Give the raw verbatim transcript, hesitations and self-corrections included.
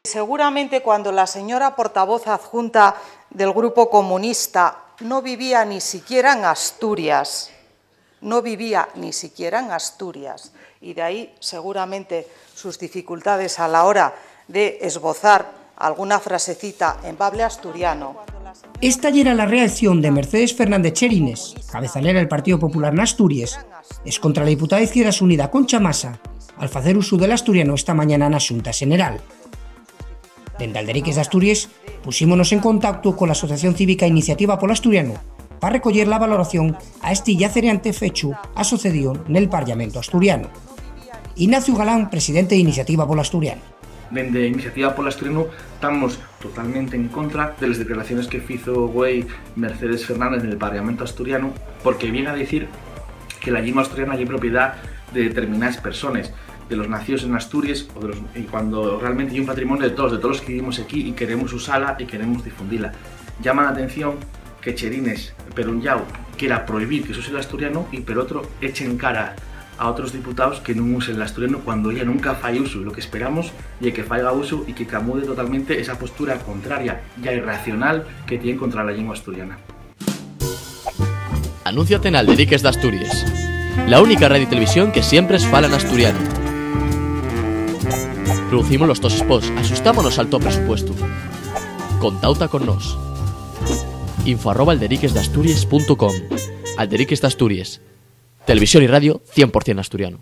Seguramente cuando la señora portavoz adjunta del Grupo Comunista no vivía ni siquiera en Asturias, no vivía ni siquiera en Asturias, y de ahí seguramente sus dificultades a la hora de esbozar alguna frasecita en bable asturiano. Esta yera la reacción de Mercedes Fernández Cherines, cabezalera del Partido Popular n'Asturies, escontra la diputada Izquierda Unida Concha Masa, al facer usu del asturiano esta mañana na Xunta Xeneral. Dende Alderiques d'Asturies, puxímonos en contactu cola Asociación Cívica Iniciativa pol Asturianu pa recoyer la valoración a esti llaceriante fechu asocedío nel Parlamentu asturianu. Ignacio Galán, presidente d'Iniciativa pol Asturianu. Dende Iniciativa pol Asturianu tamos totalmente en contra de les declaraciones que fizo güei Mercedes Fernández nel Parlamentu asturianu, porque vien a dicir que la llingua asturiana ye propiedá de determinaes persones, de los nacíos en Asturies, o de los, y cuando realmente ye un patrimonio de todos, de todos los que vivimos aquí y queremos usala y queremos difundila. Llama la atención que Cherines, per un llau, quiera prohibir que s'use l'asturianu y per otro eche en cara a otros diputaos que nun usen l'asturianu cuando ella nunca fai usu. Lo que esperamos ye que faiga usu y que camude totalmente esa postura contraria ya irracional que tien contra la llingua asturiana. Anúnciate n'Alderiques d'Asturies, la única radio y televisión que siempre es fala n'asturianu. Producimos los tos spots, axustámonos al to presupuestu. Contauta con nós. Info arroba alderiquesdasturies punto com. Alderiques d'Asturies. Televisión y radio cien por cien asturiano.